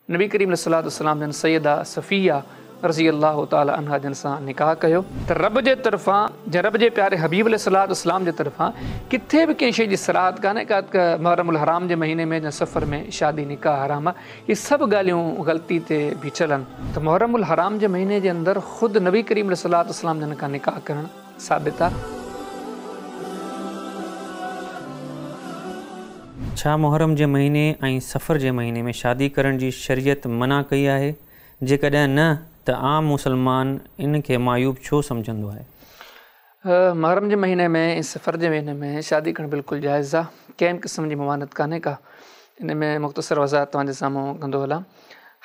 نبي ڪريم عليه الصلوة والسلام جن سيده صفيه رضي الله تعالٰي عنها جن سان نڪاح ڪيو. ته رب جي طرفان جي رب جي پياري حبيب عليه الصلوة والسلام جي طرفان ڪٿي به ڪنهن شيء جي صراحت ڪانهي ڪا ته محرم الحرام جي مهيني ۾ يا صفر ۾ شادي نڪاح حرام آ اهي سڀ ڳالهيون غلطي تي بيٺل آهن. ته محرم الحرام جي مهيني جي اندر خود نبي ڪريم عليه الصلوة والسلام جن کان نڪاح ڪرڻ ثابت آ. ڇا محرم جي مهيني ۽ صفر جي مهيني ۾ شادي ڪرڻ جي شريعت منع ڪئي آهي؟ جيڪڏهن نه ته عام مسلمان ان کي معيوب ڇو سمجهندو آهي؟ محرم جي مهيني ۾ ۽ صفر جي مهيني ۾ شادي ڪرڻ بلڪل جائز آ، ڪنهن به قسم جي ممانعت ڪانهي ڪا. ان ۾ مختصر وضاحت توهان جي سامهون ڪندو هلان.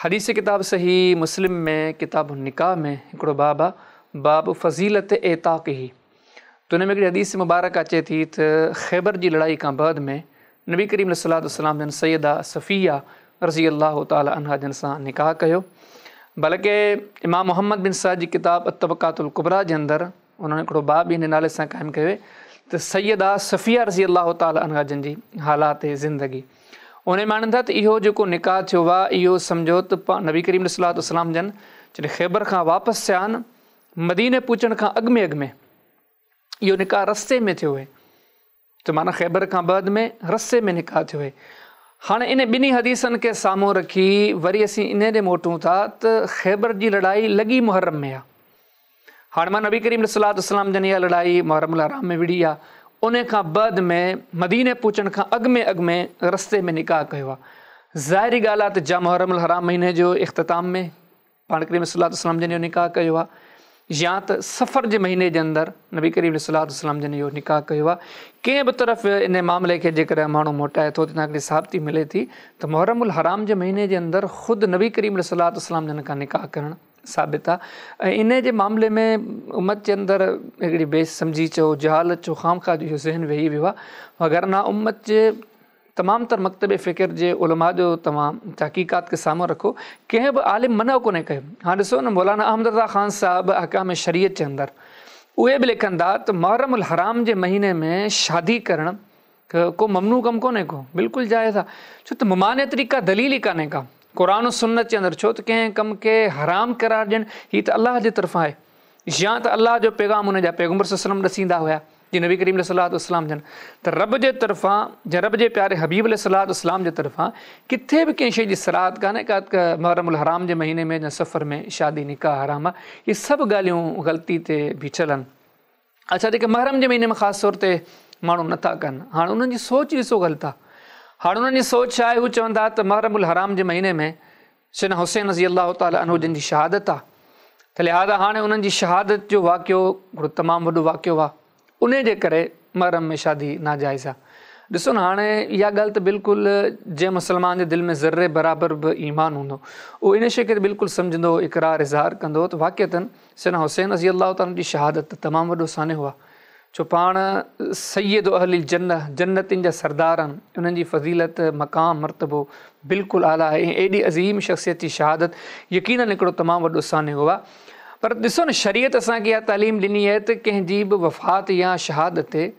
حديث ڪتاب صحيح مسلم ۾ ڪتاب النڪاح ۾ هڪڙو باب آ، باب فضيلت اعتاقه. ته ان ۾ هڪڙي حديث مبارڪ اچي ٿي ته خيبر جي لڙائي کان بعد ۾ نبي ڪريم عليه الصلوة والسلام جن سيده صفيه رضي الله تعالٰي عنها جن سان نڪاح ڪيو بلڪه امام محمد بن سعد جي ڪتاب الطبقات الڪبريٰ جي اندر انهن هڪڙو باب ان نالي سان قائم ڪيو ته سيده صفيه رضي الله تعالٰي عنها جن جي حالات زندگي ان ۾ آڻن ٿا ته اهو جيڪو نڪاح ٿيو آهي اهو سمجهو ته نبي ڪريم عليه الصلوة والسلام جن جڏهن خيبر کان واپس ٿيا آهن مديني پهچڻ کان اڳ ۾ اڳ ۾ اهو نڪاح رستي ۾ ٿيو هي ته معنيٰ خيبر کان بعد ۾ رستي ۾ نڪاح ٿيو هي. هاڻي ان ٻنهي حديثن کي سامهون رکي وري اسين انهي ڏي موٽون ٿا ته خيبر جي لڙائي لڳي محرم ۾ آ. هاڻي مان نبي ڪريم عليه الصلوة والسلام جن اها لڙائي محرم الحرام ۾ وڙهي آ انهي کان بعد ۾ مديني پهچڻ کان اڳ ۾ اڳ ۾ رستي ۾ نڪاح ڪيو آ. ظاهري ڳالهه آ ته جا محرم الحرام مهيني جو اختتام ۾ پاڻ ڪريم صلي الله عليه وسلم جن اهو نڪاح ڪيو آهي يا ته صفر جي مهيني جي اندر نبي ڪريم صلي الله عليه وسلم جن اهو نڪاح ڪيو آهي. ڪنهن به طرف ان معاملي کي جيڪڏهن ماڻهو موٽائي ٿو ته هتان هڪڙي ثابتي ملي ٿي ته محرم الحرام جي مهيني جي اندر خود نبي ڪريم صلي الله عليه وسلم جن کان نڪاح ڪرڻ ثابت آهي ۽ ان جي معاملي ۾ امت جي اندر هڪڙي بي سمجهي چئو جهالت چئو خوامخواه جو اهو ذهن ويهي ويو آهي وگرنه امت جي تمام تر مڪتب فڪر جي علماء جو توهان تحقيقات کي سامهون رکو ڪنهن به عالم منع ڪونهي ڪيو هاڻ ڏسو نه مولانا احمد رضا خان صاحب احڪام شريعت جي اندر اهي به لکن ٿا ته محرم الحرام جي مهيني ۾ شادي ڪرڻ ڪو ممنوع ڪم ڪونهي ڪو بلڪل جائز آهي ڇو ته ممانعت جي ڪا دليل ئي ڪانهي ڪا قرآن و سنت جي اندر ڇو ته ڪنهن ڪم کي حرام قرار ڏيڻ هي ته الله جي طرفان آهي يا ته الله جو پيغام ان جا پيغمبر صلي الله عليه وسلم ڏسيندا هيا جيئن نبي ڪريم عليه الصلوة والسلام جن ته رب جي طرفان جي رب جي پياري حبيب عليه الصلوة والسلام جي طرفان ڪٿي به ڪنهن شيء جي صراحت ڪانهي ڪا ته محرم الحرام جي مهيني ۾ يا صفر ۾ شادي نڪاح حرام آهي اهي سڀ ڳالهيون غلطي تي بيٺل آهن. اڇا جيڪي محرم جي مهيني ۾ خاص طور تي ماڻهو نٿا ڪن هاڻ انهن جي سوچ ڏسو غلط آهي هاڻ انهن جي سوچ ڇا آهي هو چون ٿا ته محرم الحرام جي مهيني ۾ سيدنا حسين رضي الله تعالٰي عنه جن جي شهادت آ ته لهٰذا هاڻي انهن جي شهادت جو واقعو هڪڙو تمام وڏو واقعو آ انهي جي ڪري محرم ۾ شادي ناجائز آ. ڏسو نه هاڻي اها ڳالهه ته بلڪل جنهن مسلمان جي دل ۾ ذري برابر به ايمان هوندو اهو انهي شيء کي ته بلڪل سمجهندو اقرار اظهار ڪندو ته واقعتاً سيدنا حسين رضي الله تعالٰي عنه جي شهادت ته تمام وڏو سانحو آ. ڇو پاڻ سيد اهل الجنه جنتين جا سردار آهن انهن جي فضيلت مقام مرتبو بلڪل اعليٰ آهي ۽ ايڏي عظيم شخصيت جي شهادت يقيناً هڪڙو تمام وڏو سانحو آهي پر ڏسو نه شريعت اسان کي اها تعليم ڏني آهي ته ڪنهن جي به وفات يا شهادت تي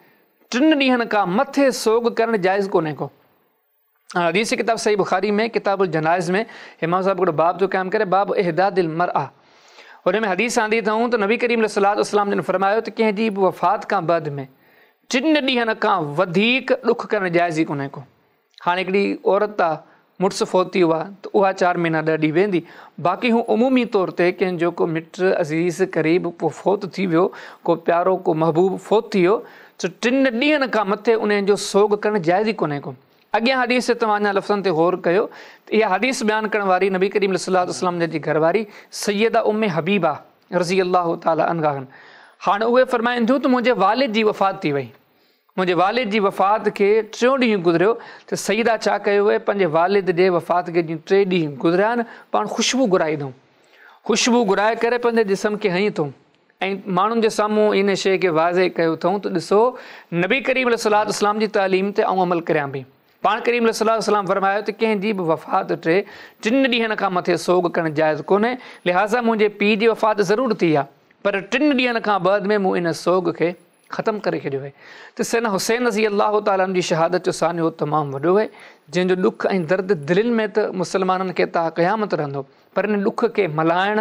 ٽن ڏينهن کان مٿي سوڳ ڪرڻ جائز ڪونهي ڪو. حديث جي ڪتاب صحيح بخاري ۾ ڪتاب الجنائز ۾ امام صاحب هڪڙو باب ٿو قائم ڪري باب احداد المرأة ان ۾ حديث آندي اٿئون ته نبي ڪريم عليه الصلوة والسلام جن فرمايو ته ڪنهن جي به وفات کان بعد ۾ ٽن ڏينهن کان وڌيڪ ڏک ڪرڻ جائز ئي ڪونهي ڪو. هاڻي هڪڙي عورت آ مڙس فوت ٿي ويو آ ته اها چار مهينا 10 ڏينهن ويهندي باقي هو عمومي طور تي ڪنهن جو ڪو مٽ عزيز قريب ڪو فوت ٿي ويو ڪو پيارو ڪو محبوب فوت ٿي ويو ته ٽن ڏينهن کان مٿي انهن جو سوڳ ڪرڻ جائز ئي ڪونهي ڪو. اڳيان حديث تي توهان اڃا لفظن تي غور ڪيو ته اها حديث بيان ڪرڻ واري نبي ڪريم عليه الصلوة والسلام جن جي گهر واري سيده ام حبيبه رضي الله تعالٰي عنها آهن. هاڻ اهي فرمائن ٿيون ته منهنجي والد جي وفات ٿي وئي. منهنجي والد جي وفات کي ٽيون ڏينهن گذريو ته سيده ڇا ڪيو اهي پنهنجي والد جي وفات کي جيئن ٽي ڏينهن گذريا آهن پاڻ خوشبو گهرائي اٿئون. خوشبو گهرائي ڪري پنهنجي جسم کي هنئي اٿئون. ۽ ماڻهن جي سامهون ان شيء کي واضح ڪيو اٿئون ته ڏسو نبي ڪريم عليه الصلوة والسلام جي تعليم تي آئون عمل ڪريان پئي. پاڻ ڪريم عليه الصلوة والسلام فرمايو ته ڪنهن جي به وفات تي ٽن ڏينهن کان مٿي سوڳ ڪرڻ جائز ڪونهي، لهٰذا منهنجي پيء جي وفات ضرور ٿي آ پر ٽن ڏينهن کان بعد ۾ مون ان سوڳ کي ختم ڪري ڇڏيو آهي ته سيدنا حسين رضي الله تعالٰي عنه جي شهادت جو سانحو تمام وڏو آهي. جنهن جو ڏک ۽ درد دلين ۾ ته مسلمانن کي تا قيامت رهندو، پر ان ڏک کي ملهائڻ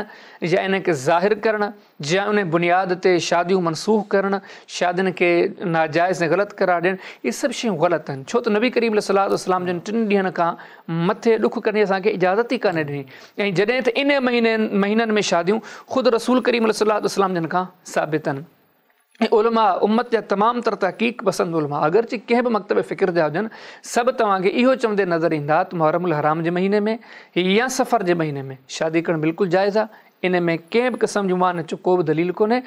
يا ان کي ظاهر ڪرڻ يا ان بنياد تي شاديون منسوخ ڪرڻ، شادين کي ناجائز ۽ غلط قرار ڏيڻ، اهي سڀ شيون غلط آهن، ڇو ته نبي ڪريم عليه الصلوة والسلام جن ٽن ڏينهن کان مٿي ڏک ڪرڻ جي اسان کي اجازت ئي ڪانه ڏني ۽ جڏهن ته ان مهينن مهينن ۾ شاديون خود رسول ڪريم عليه الصلوة والسلام جن کان ثابت آهن. ۽ علماء امت جا تمام تر تحقيق پسند علماء اگرچه ڪنهن به مڪتب فڪر جا هجن سڀ توهان کي اهو چوندي نظر ايندا ته محرم الحرام جي مهيني ۾ يا صفر جي مهيني ۾ شادي ڪرڻ بلڪل جائز آهي، ان ۾ ڪنهن به قسم جي مانع جو ڪو به دليل ڪونهي.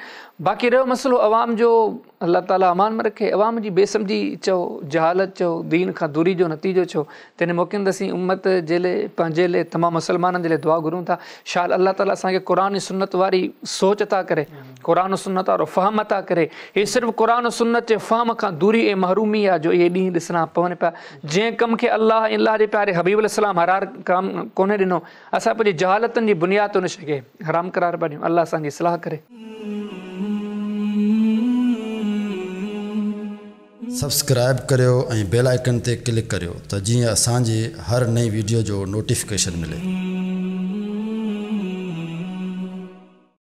باقي رهيو مسئلو عوام جو، الله تعالي امان ۾ رکي، عوام جي بي سمجهي چئو، جهالت چئو، دين کان دوري جو نتيجو چئو ته ان موقعن تي اسين امت جي لئي، پنهنجي لئي، تمام مسلمانن جي لئي دعا گهرون ٿا شال الله تعالي اسان کي قرآن ۽ سنت واري سوچ عطا ڪري، قرآن و سنت وارو فهم عطا ڪري. هي صرف قرآن و سنت جي فهم کان دوري ۽ محرومي آ جو اهي ڏينهن ڏسڻا پون پيا، جنهن ڪم کي الله ۽ الله جي پياري حبيب عليه السلام حرام ڪونهي ڏنو، اسان پنهنجي جهالتن جي بنياد تي ان شيء کي حرام قرار پيا ڏيون. الله اسان جي اصلاح ڪري. سبسڪرائيب ڪريو ۽ بيل آئيڪن تي ڪلڪ ڪريو ته جيئن اسان جي هر نئين ويڊيو جو نوٽيفڪيشن ملي.